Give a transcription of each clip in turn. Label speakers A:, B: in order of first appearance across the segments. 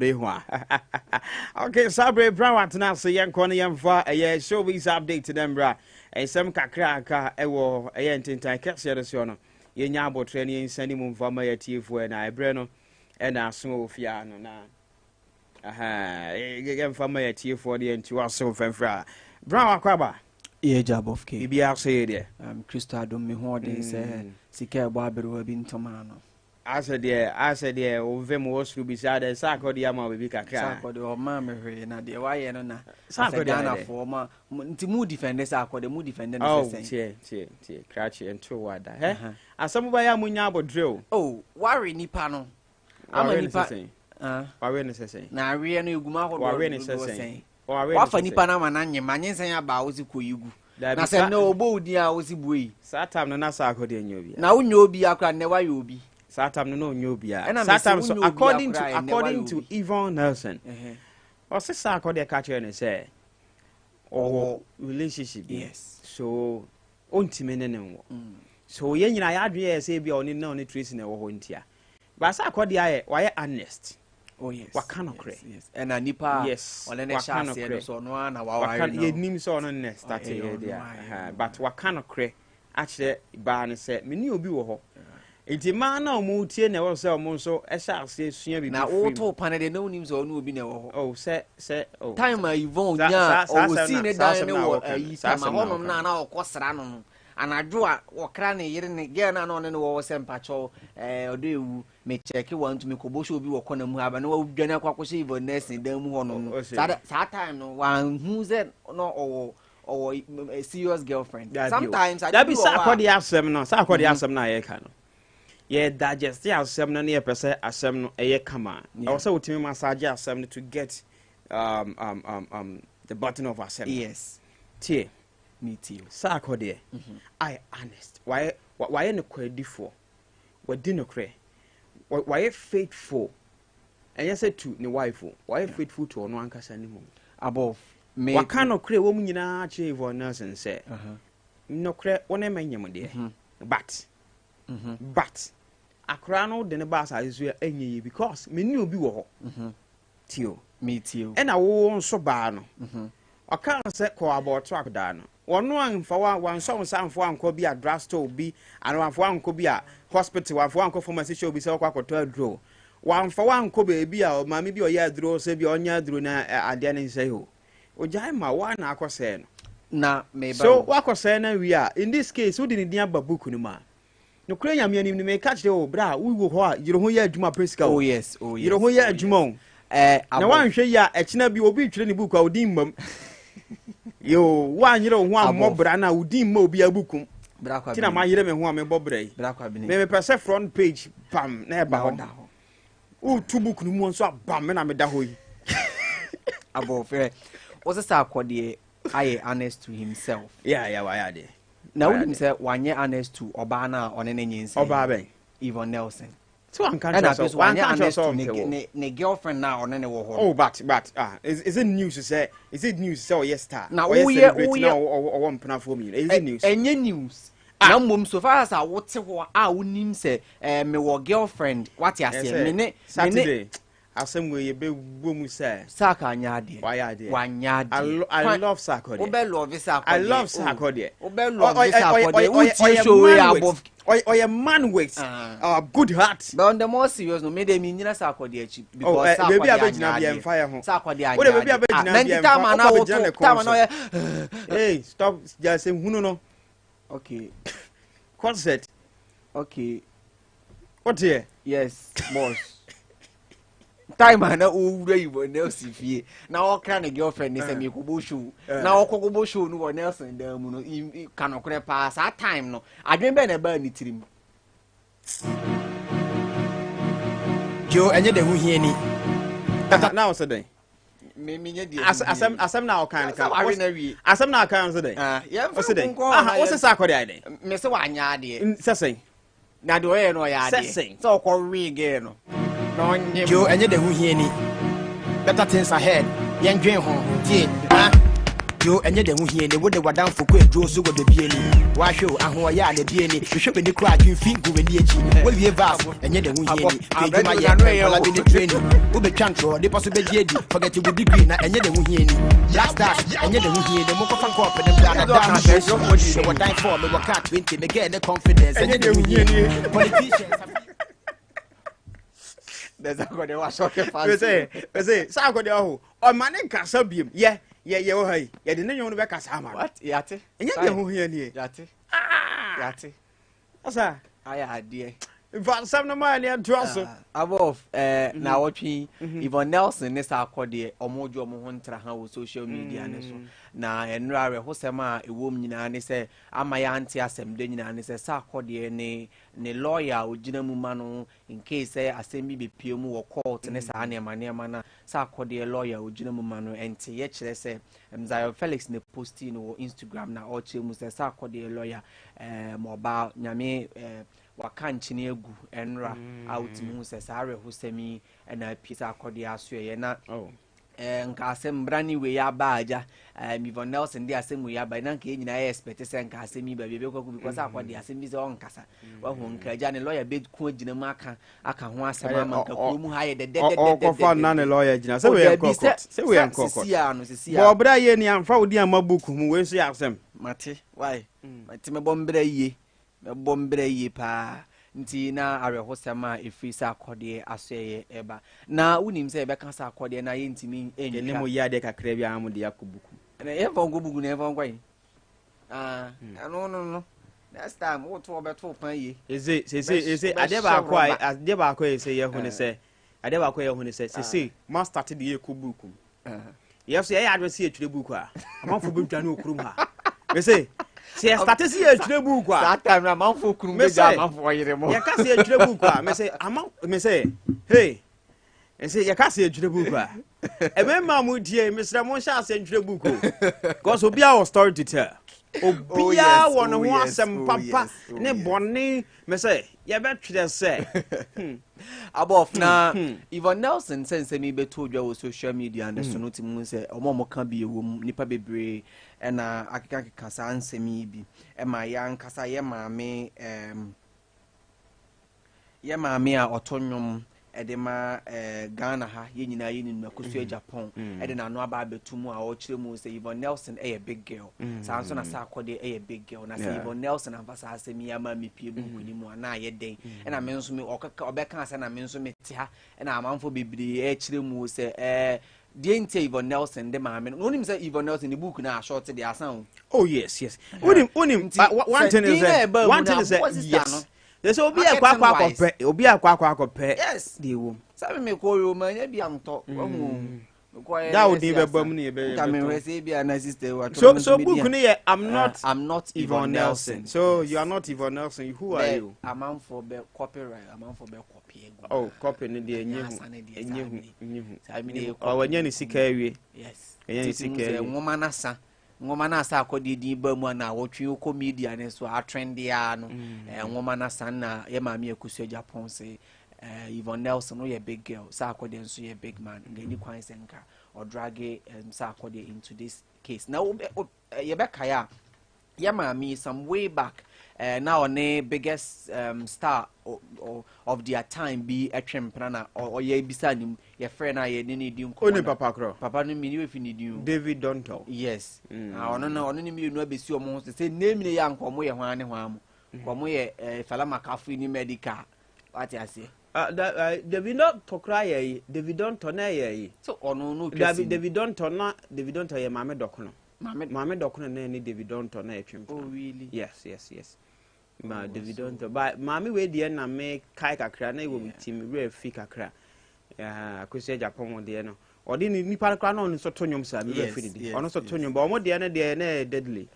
A: Ho a okay, saa bere bra watena ase, yɛnkɔ no, yɛmfa ɛyɛ showbiz update dɛ mbra nsɛm kakraka ɛwɔ ɛyɛ ntentan kɛseɛ no soɔ no, yɛnya abɔtrɛ no, yɛnsane mu mfa ma yɛtiefoɔ na ɛberɛ no ɛna aso wɔ fie no na yɛmfa ma yɛtiefoɔ deɛ nti wasew mfɛmfrɛ a bra wakɔ aba.
B: Yɛ gya bɔfke.
A: Biribiara so yɛ deɛ.
B: Kristo adom, me ho ɔden sɛ sika ɛbɔ aberewa bi ntoma no.
A: Asɛ deɛ wo mfɛ mu wɔ soro bi saa deɛ, saa akɔde ama wo biribi kakra.
B: Sɛ akɔde ɔma me hwee na deɛ wayɛ no na sɛ Ghanafoɔ ma nti mu defend, sɛ akɔde mu defend no sɛ sɛn.
A: Tie, tie, tie, krakye nto wa da hɛ asɛm bɛyɛ a munya abɔdere o.
B: Oh, ware nipa no ama nipa.
A: Wawe ne sɛ sɛn?
B: Na aweɛ no egum ahodoɔ.
A: Wawe ne sɛ sɛn?
B: Wafa nipa no ama no anyem anyensan aba a wosi kɔ yi gu na sɛ nnɛ ɔbɔ wo din a wosi bue yi.
A: Saa tam no na saa akɔde nyɛ obi.
B: Na wonyɛ obi akora, nnɛ wayɛ obi.
A: Saa tam no na ɔnyɛ obi a saa tam so, according to Yvonne Nelson, ɔse saa akɔde ka kyerɛ no sɛ ɔwɔ relationship bi so ɔntumi ne ne nwɔ so yɛn nyinaa yɛadwene yɛ sɛ ebi a ɔne na ɔne Tracy na ɛwɔ hɔ ntia baasa akɔde ayɛ wayɛ honest.
B: Oh yes.
A: Waka nokorɛ.
B: Ɛna nipa ɔne ne hyɛ aseɛ no so, ɔno ara na waware no.
A: Yɛnim sɛ ɔno ne start yɛ deɛ, but waka nokorɛ akyerɛ baa no sɛ mene obi wɔ hɔ, nti mmaa na ɔmo tie na ɛwɔ sɛ ɔmo nso ɛhyɛ aseɛ sua biribi.
B: Na woto pane deɛ na wonim sɛ ɔne obi na ɛwɔ hɔ.
A: Oh, sɛ oh.
B: Time a Yvonne nya ɔsi ne dan ne wɔ ayi Tama hɔnom na ɔkɔ sra no anadwo a wɔkra ne yere ne girl na ɔne no wɔ hɔ sɛ mpakyɛw, ɔdɔ ewu mekyɛke wa ntumi kɔbɔ sɛ obi wɔ kɔna mu ha ba na wadwane akɔ akɔhyɛ Yvonne Nelson dan mu hɔ nom. Saa time no wanhu sɛ na ɔwɔ serious girlfriend sometimes.
A: Dabi, sɛ akɔde asɛm no, sɛ akɔde asɛm no a yɛka no, yɛ digest asɛm no ne yɛpɛ sɛ asɛm no ɛyɛ kama, ɛwɔ sɛ wotumi massage asɛm no to get the button of asɛm. Tie.
B: Me too.
A: Saa akɔdeɛ ayɛ honest, wayɛ nokorɛdifoɔ, wadi nokorɛ, wayɛ faithful, ɛnyɛ sɛ to ne wife o, wayɛ faithful to ɔno ankasa ne mu.
B: Above
A: me. Waka nokorɛ wɔ mu nyinaa kyerɛ Yvonne Nelson sɛ nokorɛ wo ne mɛnyem deɛ, but akwaraa no de ne ba asase so ɛnyɛ yie because me ne obi wɔ hɔ tio.
B: Me too.
A: Ɛna wo nso baa no, ɔka sɛ kɔ abɔɔto akwadaa no, wɔno amfa wa wansɔ wo nsa amfa wankɔ bi a drugstore bi ana wamfa wankɔ bi a hospital, wamfa wankɔ pharmacy shop bi sɛ wɔkɔ akɔtɔ aduro, wamfa wankɔ baabi a maame bi a ɔyɛ aduro sɛ bi a ɔnyɛ aduro na adeɛ no nsɛe o, ogyae ma wa na akɔsɛe no.
B: Na meba.
A: So wakɔsɛe no awie a, in this case wode ne din aba book no mu a, nokorɛ Nyame anim no, meka kyerɛ wo, berɛ a wowɔ hɔ a, yere ho yɛ adwuma pɛ sika o.
B: Oh yes.
A: Yere ho yɛ adwuma o. Na woanhwɛ yi a, ɛkyena bi obi twerɛ ne book a, wodin mmam yo, woanyere wo ho ammɔ bra no a, wodin mma obi abukum nti na mayere me ho a mebɔ bra yi. Memepɛ sɛ front page bam na ɛba hɔ, wotu book no mu nso a, bam, me na meda hɔ yi.
B: Abɔfrɛ wo sɛ akɔdeɛ ayɛ honest to himself.
A: Yeah, wayɛ adeɛ.
B: Na wonim sɛ wanyɛ honest to ɔbaa no a ɔne ne nyinsɛn.
A: Ɔbaa bɛn?
B: Yvonne Nelson.
A: Tí wọn kan kyerɛ sɛ wọn kan kyerɛ sɛ ɔmpɛ
B: wɔ ne girlfriend na ɔne ne wɔ hɔ.
A: Oh, but ah, is it news sɛ ɔyɛ star na ɔyɛ celebrity na ɔwɔ mpenafoɔ mmienu? Is it news?
B: Ɛnyɛ news. Na mmom so far as a wote hɔ a wonim sɛ mewɔ girlfriend, wate aseɛ, me ne.
A: Saturday asɛm wei yɛbɛwɔ mu sɛ.
B: Saka anya adeɛ.
A: Wayɛ adeɛ.
B: Wanya adeɛ.
A: I love Saka deɛ.
B: Wobɛ love Saka
A: deɛ. I love Saka deɛ.
B: Wobɛ love Saka deɛ, wotie show wei above.
A: Ɔyɛ man with good heart.
B: But on the more serious no, me de mi nyina Saka deɛ akyi because Saka
A: deɛ anya adeɛ. Saka
B: deɛ anya adeɛ.
A: Wode baabi a bɛgyina bi
B: ɛmfa wokɔ bɛgyina ne kɔn so.
A: Hey, stop gyasɛ hunu no.
B: Okay.
A: Concert.
B: Okay.
A: Woteɛ?
B: Yes, boss. Time a na ɔwura yi wɔ Nelson fie na ɔkra ne girlfriend ne sɛ mekɔbɔ show na ɔkɔkɔbɔ show no wɔ Nelson dan mu no, ka nokorɛ paa, saa time no adwene bɛn na ɛbaa ne tirim?
C: Joe, ɛnyɛ de ho hia ni.
A: Na wo sɛ dɛn? Asɛm na ɔkan no ka asɛm na ɔkan no sɛ dɛn? Ɔsɛ dɛn? Wo sɛ sɛ akɔde ayɛ dɛn?
B: Me sɛ wanyɛ adeɛ.
A: Sɛ sɛn?
B: Na deɛ ɔyɛ no ɔyɛ adeɛ.
A: Sɛ
B: sɛ ɔkɔ wee girl no na ɔnye.
C: Joe, ɛnyɛ de ho hia ni. Better things ahead. Yɛndwen ho. Tie. Ha? Joe, ɛnyɛ dɛ ho hia ni, wode w'adamfo kɔ aduro so wɔ baabi ani. Wahwɛ o, ahoɔyɛ a na ebie ni. Hwehwɛ w'ani koraa adwen fi gu w'ani akyi. Woawie vas, ɛnyɛ dɛ ho hia ni. Pɛ adwuma yɛ, pɛ nkɔla bi ne training. Wobɛtwa ntorɔ, nipa so bɛgye adi. Forget wo degree na ɛnyɛ dɛ ho hia ni. Black stars, ɛnyɛ dɛ ho hia ni. Monkɔfa kɔɔp no mbra na daa no hyɛ. Mewɔ dan 4, mewɔ car 20. Me girl ne confidence, ɛnyɛ dɛ ho hia ni. Politicians,
B: Dɛsɛ akɔdeɛ wasɔke fancy.
A: Mese, mese, sɛ akɔdeɛ ɔho, ɔma ne nkasa biem. Yɛ, yɛ, yɛ wɔ ha yi, yɛde ne nwom no bɛkasa ama no.
B: What? Yate.
A: Ɛnyɛ deɛ ho hia nie.
B: Yate.
A: Ah!
B: Yate.
A: Asa.
B: Ayɛ adeɛ.
A: Nfa nsɛm no maa ne ɛntoa so.
B: Above eh, na awɔtwe yi, Yvonne Nelson ne saa akɔdeɛ, ɔmo gye ɔmo ho ntra ha wɔ social media ne so. Na ɛnora awerɛhosɛm a ɛwɔ mu nyinaa ne sɛ, ama yɛante asɛm da nyinaa ne sɛ, saa akɔdeɛ ne ne lawyer a ɔgyina mu ma no in case sɛ asɛm bi bɛpue mu wɔ court ne saa nneɛma nneɛma no a, sɛ akɔdeɛ lawyer a ɔgyina mu ma no ɛnteyɛ kyerɛ sɛ um, Zion Felix na postii no wɔ Instagram na ɔkyerɛ mu sɛ sɛ akɔdeɛ lawyer um, ɔbaa nyame um, waka nkyene agu ɛnora a wotumi hu sɛ saa awerɛhosɛm yi ɛna apue sɛ akɔdeɛ asoɛyɛ na
A: Oh.
B: Nka asɛm mbra ne wei aba agya Yvonne Nelson de asɛm wei aba na nka yɛn nyinaa yɛ expect sɛ nka asɛm yi baabi ebɛkɔ akɔ because akɔ de asɛm bi sɛ ɔnkasa wahu nka agya ne lawyer bɛko agyina mu aka aka ho asɛm ama nka kuro mu ha yɛ dɛdɛdɛdɛdɛ
A: ɔkɔfa na ne lawyer gyina sɛ wei nkɔ court sɛ wei nkɔ court
B: sisi a no sisi a
A: bɔ ɔbra yɛ ni amfa wo di ama book mu wei nso yɛ asɛm.
B: Mate why mate mɛbɔ mbra yie Mɛbɔ mbrɛ yie paa. Nti na awerɛhosɛm a ɛfiri sɛ akɔdeɛ asoɛeɛ reba. Na wonim sɛ yɛbɛka sɛ akɔdeɛ na yɛntumi ntwa.
A: Yɛne mo yɛ adeɛ kakra bi a mo de akɔ buku.
B: Ɛnɛ yɛmfa nkɔ buku na yɛmfa nkɔ yi. Ah, ɛno no no. Next time woto ɔbɛto kwan yie.
A: Ese sese ese adeɛ baako a adeɛ baako a ese yɛ ho ne sɛ adeɛ baako a yɛ ho ne sɛ sese ma start de yɛ kɔ buku. Yɛ so yɛyɛ adwene sɛ yɛtwerɛ buku a amanfoɔ bɛdwane wɔ kurom ha. Mese sɛ yɛ start sɛ yɛtwerɛ buku a
B: saa time na amanfoɔ kunu bɛgya amanfoɔ yere mo.
A: Yɛka sɛ yɛtwerɛ buku a mese ama mese hey mese yɛka sɛ yɛtwerɛ buku a ɛmɛma mo tie mesrɛ mo nhyɛ asɛ ntwerɛ buku because obiara wɔ story to tell. Obiara wɔ ne ho asɛm papa ne bɔne. Mese yɛbɛtwerɛ sɛ.
B: Abɔf na Yvonne Nelson sɛ nsɛm yi bɛto dwa wɔ social media no so no ti mu sɛ ɔmo a ɔmo ka bi ɛwɔ mu nipa bebree ɛna akekakeka saa nsɛm yi bi ɛma yɛ ankasa yɛ maame ɛɛm yɛ maame a ɔto nnwom ɛde ma ɛɛ Ghana ha yɛ nyinaa yɛ nim Akosua Agyapong ɛde n'ano aba abɛto mu a ɔkyerɛ mu sɛ Yvonne Nelson ɛyɛ big girl saa nso na Sarkodie ɛyɛ big girl na sɛ Yvonne Nelson amfa saa asɛm yi ama mepie book ne mu a na ayɛ dɛn ɛna me nso me ɔkaka ɔbɛka sɛ na me nso mete ha ɛna amanfoɔ bebree ɛkyerɛ mu sɛ ɛɛ deɛ nti a Yvonne Nelson de maame no na onim sɛ Yvonne Nelson ne book no ashort deɛ asan o.
A: Oh yes yes wonim wonim one thing is sɛ one thing is sɛ yes Sɛ sɛ obi akɔ akɔ akɔpɛ obi akɔ akɔ akɔpɛ
B: yes
A: deɛ ɛwɔ mu.
B: Sɛ me mekɔ yɛ o ma nya bi antɔ wahu o. Mekɔ yɛ
A: Da wo din bɛba mu ne yɛbɛ
B: Nka mehwɛ sɛ ebi a na sister watwerɛ
A: So
B: me nso
A: so
B: me
A: book
B: din a.
A: no yɛ I'm not
B: I'm not
A: Yvonne
B: Yvonne
A: Nelson.
B: Nelson.
A: So you are not Yvonne Nelson. Who are
B: Bɛ
A: you?
B: amanfoɔ bɛ copyright amanfoɔ bɛ copy agu.
A: Oh copy no deɛ ɛnyɛ hu
B: Asa ne deɛ
A: ɛnyɛ
B: saa
A: hu
B: mene.
A: ɛnyɛ hu.
B: Saa mene yɛ
A: Oh
B: copy
A: wanya ne
B: book
A: sika
B: mu.
A: awie.
B: Yes.
A: Ɛnyɛ ne
B: Nti tumi
A: sika
B: sɛ
A: awie.
B: nwoma no asa Nwoma no a Sarkodie din baa mu a naawɔtwe wokɔ media no so a atrende ara no, eh, nwoma no asan na yɛ maame Akosua Agyapong se eh, Yvonne Nelson woyɛ big girl, Sarkodie nso yɛ big man, nka ɛni kwan sɛ nka ɔdrage um, Sarkodie into this case. Na wobɛ, wo, eh, yɛbɛkae a yɛ maame yi some way back eh, na ɔne biggest um, star o, o, of their time bi ɛtwe mpena na ɔyɛ bisa ne mu yɛfrɛ no a yɛne no di nkɔmmɔ
A: Onim
B: na
A: papa korɔ?
B: Papa no mene wefi ne din o.
A: David Dontoh.
B: Yes. Ah, ɔno no ɔno ne mmienu abɛsi ɔmo ho so sɛ name ne yɛ a nka ɔmo yɛ hwan ne hwan mo. Nka ɔmo yɛ eh, Fela Makafui ne Medical. Wate aseɛ?
A: Ah, da, uh, David Dontoh koraa yɛ yi. David Dontoh na ɛyɛ yi.
B: So ɔno no otwa
A: Dabi,
B: sini.
A: David Dontoh na David Dontoh yɛ Maame Dɔkono.
B: Maame
A: Maame Dɔkono na ɛne David Dontoh na ɛtwe mpena.
B: Oh really?
A: Yes, yes, yes. Ma David Dontoh. Ba maame wei deɛ na me kae kakra na ɛwɔ me ti me werɛ fi kakra. Akosua Agyapong deɛ no. Ɔde ne nipa no koraa na ɔno nso to nnwom saa me werɛ fi ne din. Ɔno nso to nnwom ba ɔmo deɛ no deɛ na ɛyɛ deadly.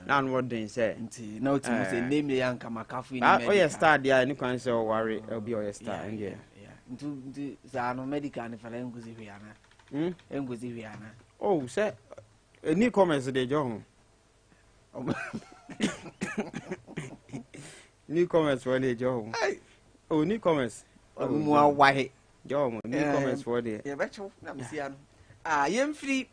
A: Na ano ɔden sɛ.
B: Nti na ɔti mu sɛ name yɛ anka makafo ni medical.
A: Ɔyɛ star deɛ a ɛne kwan sɛ ɔware obi a ɔyɛ star ɛndeɛ.
B: Nti nti saa no medical ne fara nkosi hwee ana? Nkosi hwee ana?
A: Oh sɛ ɛni comments deɛ gye ho. New comments wɔ deɛ gye ho. Oh new comments.
B: Ɔmo mu awae.
A: Gye ho new comments wɔ deɛ.
B: Yɛbɛkyew na mesia no. Ah, yɛmfiri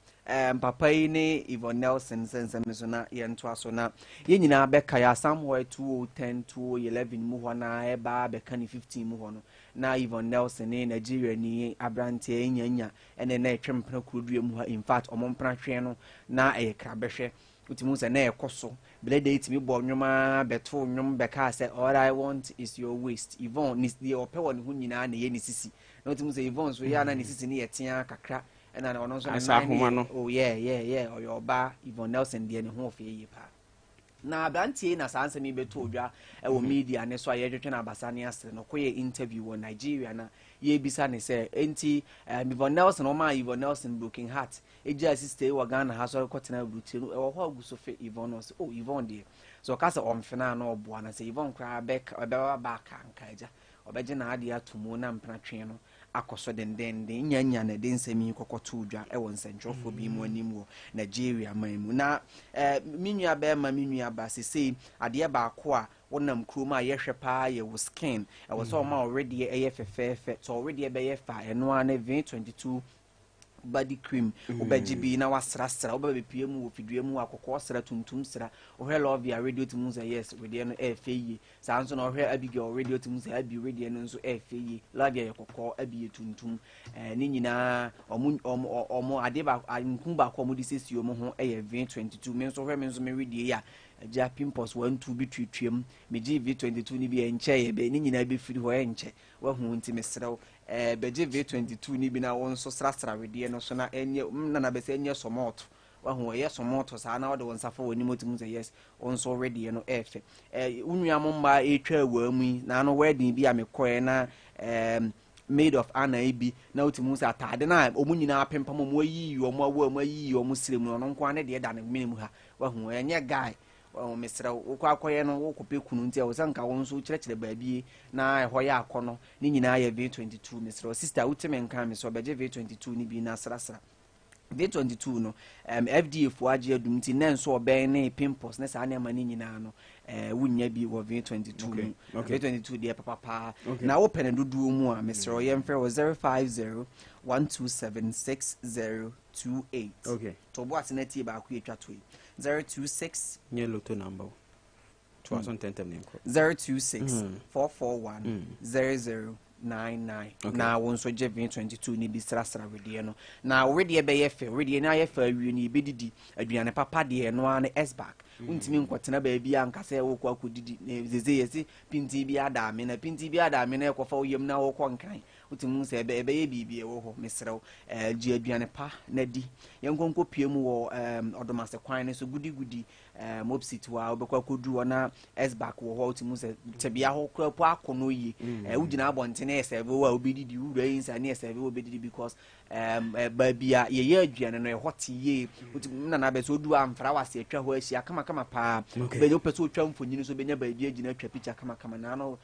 B: papa yi ne Yvonne Nelson nsɛnsɛm so na yɛntoa so na yɛn nyinaa bɛka yɛ somewhere 2010, 2011 mu hɔ na ɛbaa bɛka ne 15 mu hɔ no, na Yvonne Nelson ne Nigeria ni aberanteɛ nyanya ɛne na ɛtwe mpena kurodua mu ha. In fact, ɔmo mpena hwɛ no na ɛyɛ krabɛhwɛ. Wotumi sɛ na ɛkɔ so blade yi tumi bɔ nnwom a bɛto nnwom bɛka sɛ, "All I want is your waist, Yvonne." Ne deɛ ɔpɛ wɔ ne ho nyinaa na ɛyɛ ne sisi, na wotumi sɛ Yvonne so yɛ a na ne sisi no yɛ tea kakra, ɛna ɔno nso ne
A: Asa
B: nan
A: ahoma
B: ne
A: no.
B: Oh yeah, ɔyɛ ɔbaa. Yvonne Nelson deɛ, ne ho ɔfɛ yie paa, na aberanteɛ yi na saa nsɛm yi bɛto odwa ɛwɔ media ne so a yɛtwetwe no abasa ne asere no. Ɔkɔyɛ interview wɔ Nigeria na yɛbisa ne sɛ enti Yvonne Nelson, ɔmaa Yvonne Nelson broken heart, egya sister yi wɔ Ghana ha so kɔtena aburukyire no, ɛwɔ hɔ agu so fe Yvonne no? Ɔsɛ, oh, Yvonne deɛ, sɛ ɔka sɛ ɔmfena na ɔboa na sɛ Yvonne koraa bɛka ɔbɛba baaka nka agya ɔbɛgye n'adeɛ ato mu na mpena twe no akɔ so dendenden nyanya. Na ɛde nsɛm yi kɔkɔ to dwa ɛwɔ nsɛntwerɛfoɔ bi mu anim wɔ Nigeria man mu. Na me nua bɛrima, me nua ba, sesei adeɛ baako a wonam kurom a yɛhwɛ paa yɛ wo skin. Ɛwɔ sɛ ɔma ɔwedeɛ ɛyɛ fɛfɛɛfɛ. Sɛ ɔwedeɛ bɛyɛ fa, ɛno ara ne V22 body cream. Wobɛgye bi na wasrasra, wobɛba bɛpie mu wɔ fidua mu, akɔkɔɔ sra, tuntum sra. Wohwɛ Love a radio ti mu sɛ yes, wedeɛ no ɛyɛ fɛ yie. Saa nso na ɔhwɛ Abigail radio ti mu sɛ Abi wedeɛ no nso ɛyɛ fɛ yie. Love yɛ kɔkɔɔ, Abi yɛ tuntum. Ne nyinaa ɔmo adeɛ baako, nku baako a ɔmo de siesie ɔmo ho ɛyɛ V22. Me nso hwɛ, me nso me wedeɛ yi a agya pimples one two bi tuatua mu, megye V22 no bi, ɛnkyɛ yɛ bɛ ne nyinaa bɛfiri hɔ, ɛnkyɛ wahu. Nti mesrɛ wo, bɛgye V22 no bi na wo nso srasra wedeɛ no so na ɛnyɛ nana bɛ sɛ ɛnyɛ sɔmɔɔto. Wahu, ɛyɛ sɔmɔɔto saa na wɔde wɔn nsa fa wɔn anim, otum sɛ yes, wo nso wedeɛ no ɛɛfɛ. Wo nua mo mmaa ɛretwa awaa mu yi na ano wedding bi a mekɔɛ na maid of honor yi bi na wotumi hu sɛ ataade no a wɔn nyinaa apempam, wɔn ayiyi wɔn awo, wɔn ayiyi wɔn sere mu, ɔno nko ara ne deɛ da ne mene mu ha. Wahu, ɛnyɛ guy. Wahu, mesrɛ wo, wokɔ akɔyɛ no, wokɔpɛ kunu nti ɛwɔ sɛ nka wo nso kyerɛkyerɛ baabi na ɛhɔ yɛ akɔ no. Ne nyinaa yɛ V22. Mesrɛ wo, sister, wotumi nka me sɛ ɔbɛgye V22 no bi na asrasra. V22 no, FDA foɔ agye adum, nti ne nso ɔbɛn ne pimples ne saa nneɛma no nyinaa no, wonya bi wɔ V22 mu. V22 deɛ papapaa. Na wopɛ no dodoɔ mu a, mesrɛ wo, yɛmfrɛ wɔ 050 127 6028. To bo ase na tie baako yɛ twa to yi, 026
A: Nyɛ lotto number o. To aso ntɛntɛm ne nkɔ.
B: 026 441 0099. Na wo nso gye V22 ne bi srasra wedeɛ no na wedeɛ bɛyɛ fɛ. Wedeɛ no ayɛ fɛ awie no, yɛbɛdidi aduane papa deɛ, ɛno ara ne Sback. Wontumi nkɔtena baabi a nka sɛ wokɔ akɔdidi na zeze yɛse pintin bi ada ame na pintin bi ada ame na ɛkɔfa wo yam na wokɔ Nkran. Wotumi hu sɛ ɛbɛyɛ biribi ɛwɔ hɔ. Mesrɛ wo, gye aduane pa na di. Yɛnkɔ nkɔpie mu wɔ Ɔdomase kwan no so, Gudigudi opposite hɔ a wobɛkɔ akɔduru hɔ na Sback wɔ hɔ. Wotumi hu sɛ tɛbea hɔ kora po akɔ no yie. Wogyina abɔnten yɛ sɛ wɔ a wobɛdidi, wowura yi nsa ne yɛ sɛ wobɛdidi because baabi a yɛyɛ aduane no ɛhɔ te yie. Wotumi nana bɛ sɛ odu a mfra wase atwa hɔ ahyia kamakama paa. Wobɛnya wopɛ sɛ wotwa mfonyin nso, wobɛnya baabi agyina atwa picture kamakama. Na ano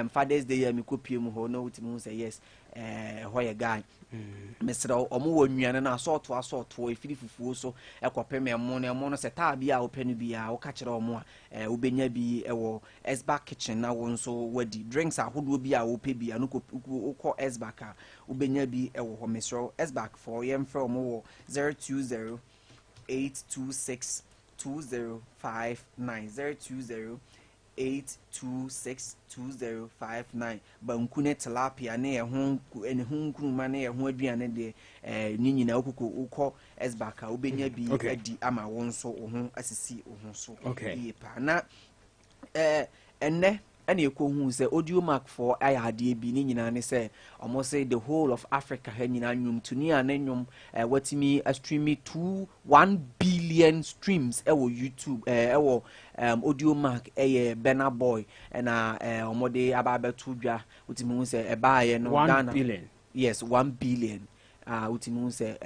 B: Father's Day a mekɔpie mu hɔ na wotumi hu sɛ yes, ɛhɔ yɛ guy. Mesrɛ wo, ɔmo wɔ nnuane no asɔɔto asɔɔtoɔ, ɛfiri fufuo so ɛkɔpem ɛmo no. Ɛmo no sɛ taa bi a wopɛ no biara, woka kyerɛ ɔmo a, wobɛnya bi ɛwɔ Sback Kitchen na wo nso wadi. Drinks ahodoɔ bi a wopɛ bi ano, wokɔ Sback a wobɛnya bi ɛwɔ hɔ. Mesrɛ wo, Sback foɔ, yɛmfrɛ ɔmo wɔ 020 826 2059, 020 826 2059. Banku ne tilapia ne ɛho ne ho nkuruma ne ɛho aduane deɛ, ne nyinaa wokoko wokɔ Sback a wobɛnya bi adi ama wo nso wo ho asisi wo ho so yie paa. Na ɛnɛ ɛna ɛkɔhu sɛ Audiomack foɔ ayɛ adeɛ bi. Ne nyinaa ne sɛ ɔmo sɛ the whole of Africa ha nyinaa, nnwomtoni a ne nnwom watumi astreami 2 1 billion streams ɛwɔ YouTube, ɛwɔ Audiomack, ɛyɛ Burna Boy. Ɛna ɔmo de aba abɛto dwa. Wotumi hu sɛ ɛbaayɛ no
A: One
B: Ghana
A: billion.
B: Yes, 1 billion. Wotumi hu sɛ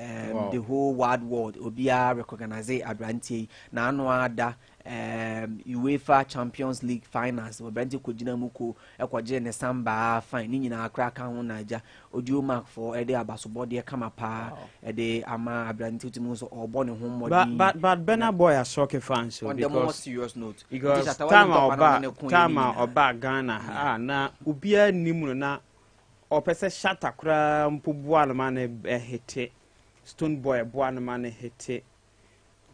B: the whole wide world, obiara recognize aberanteɛ yi. Na ano ada UEFA Champions League finals, aberanteɛ kɔgyina mu ko ɛkɔgye ne sambaa fine ne nyinaa koraa ka ho. Na agya Audiomack foɔ ɛde abasobɔdeɛ kama paa ɛde ama aberanteɛ. Wotumi hu sɛ ɔbɔ ne ho mmɔden.
A: But Burna Boy asɔke fans o.
B: On the more serious note,
A: because time a ɔba, time a ɔba Ghana ha na obiara nim no, na ɔpɛ sɛ Shatta koraa mpo boa no ma no ɛhete. Stonebwoy boa no ma ne hete.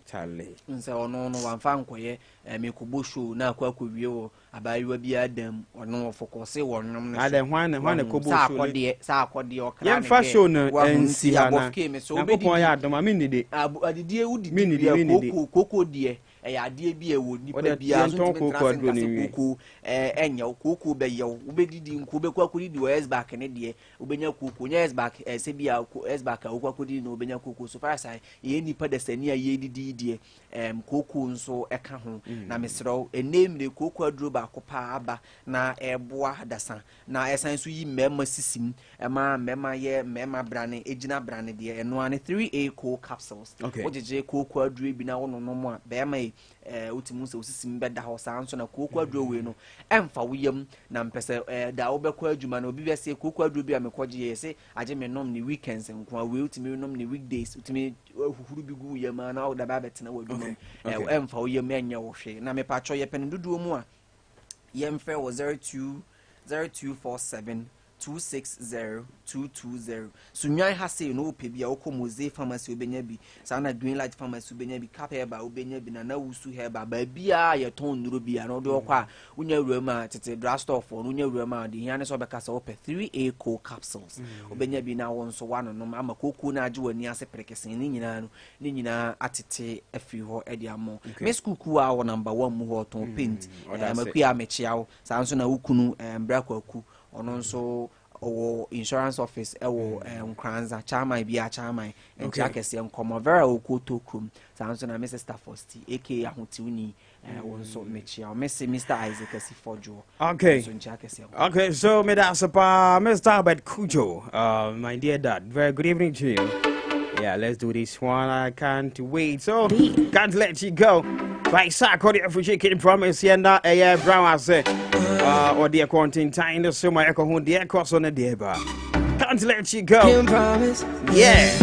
A: Charlie.
B: Nsɛ ɔno no wamfa nkɔyɛ mekɔbɔ show na akɔ akɔwie wɔ abaayewa biara dan mu. Ɔno ɔfɔkɔse wɔ nnwom no so.
A: Adɛ hwan na hwan na
B: Wahu
A: kɔbɔ
B: sɛ
A: show no?
B: akɔdeɛ sɛ akɔdeɛ ɔkra ne
A: Yɛmfa
B: gɛ.
A: show no
B: Wahu
A: nsi
B: nti
A: ha na
B: abɔf kee me sɛ
A: Nyankopɔn yɛ
B: wobɛdidi
A: adom a mennidi.
B: Adidie wodidi
A: Mennidi
B: wie a
A: mennidi.
B: kooko kooko deɛ ɛyɛ adeɛ bi a ɛwɔ nipa
A: Wɔde
B: biara so
A: yɛntɔn
B: ntumi
A: kooko
B: ntena ase
A: aduro
B: nka
A: no
B: sɛ
A: nwie.
B: kooko ɛnyɛ wo kooko bɛyɛ wo wobɛdidi nko wobɛkɔ akɔdidi wɔ Esback ne deɛ wobɛnya kooko nyɛ Esback sɛ bi a Esback a wokɔ akɔdidi no wobɛnya kooko so far as a yɛyɛ nipa dasani a yɛdidi yi deɛ kooko nso ɛka ho na mesrɛ wo ɛnnɛ mmire kooko aduro baako paa aba na ɛboa dasa na ɛsan so yi mmarima sisim ɛma mmarima yɛ mmarima brane ɛgyina brane deɛ ɛno ara ne 3A coal capsules. Wogyegye kooko aduro bi na wononom a bɛrima yi wotumi hu sɛ wosisim bɛda hɔ. Saa nso na kooko aduro wei no ɛmfa wo yam na mpɛ sɛ da wobɛkɔ adwuma no obi bɛsɛ kooko aduro bi a mekɔgye yɛ sɛ agye me nom ne weekends nko a wei wotumi nom ne weekdays wotumi huhuru bi gu wo yam a na wode ba abɛtena w'adwuma mu. Ɛmfa wo yam ɛnyɛ wo hwee na mepatwɔ yɛpɛ no dodoɔ mu a yɛmfrɛ wɔ 02 0247 260 220. Sunyani ha sei no wopɛ bi a wokɔ Mose Pharmacy wobɛnya bi, saa na Green Light Pharmacy wobɛnya bi, Cap Herbal wobɛnya bi, Nana Wusu Herbal, baabiaa yɛtɔn nnuro bi a na wode wɔkɔ a wonya wura mu a tete drugstore foɔ no wonya wura mu a de hia ne sɛ wobɛka sɛ wopɛ 3A co capsules wobɛnya bi na wo nso woanonom ama kooko no agye w'ani ase perekesee ne nyinaa no ne nyinaa atete afiri hɔ de ama wo. Me school kuo a wɔ number 1 mu hɔ ɔtɔn paint.
A: Ɔda ase.
B: Makua mekyea wo. Saa nso na wo kunu Mbra Kwaku ɔno nso ɔwɔ insurance office ɛwɔ Nkranza chairman bi a chairman nkyɛn akɛseɛ nkɔmɔ Vera Okoto kurom. Saa nso na me sister Fosti aka Ahotewni wɔn nso mekyea wo. Mese Mr Isaac Asifɔdwoɔ nso nkyɛn akɛseɛ nkɔmɔ.
A: Okay, so me da ase paa, Mr. Albert Kujo, my dear dad. Very good evening to you. Yeah, let's do this one. I can't wait. So, can't let you go. By Sarkodie Afushi Promise, yeah, na Brown ase. Or dear Quentin the summer echo who dear cross on the dear bar. Can't let you go.
D: Can promise.
A: Yeah.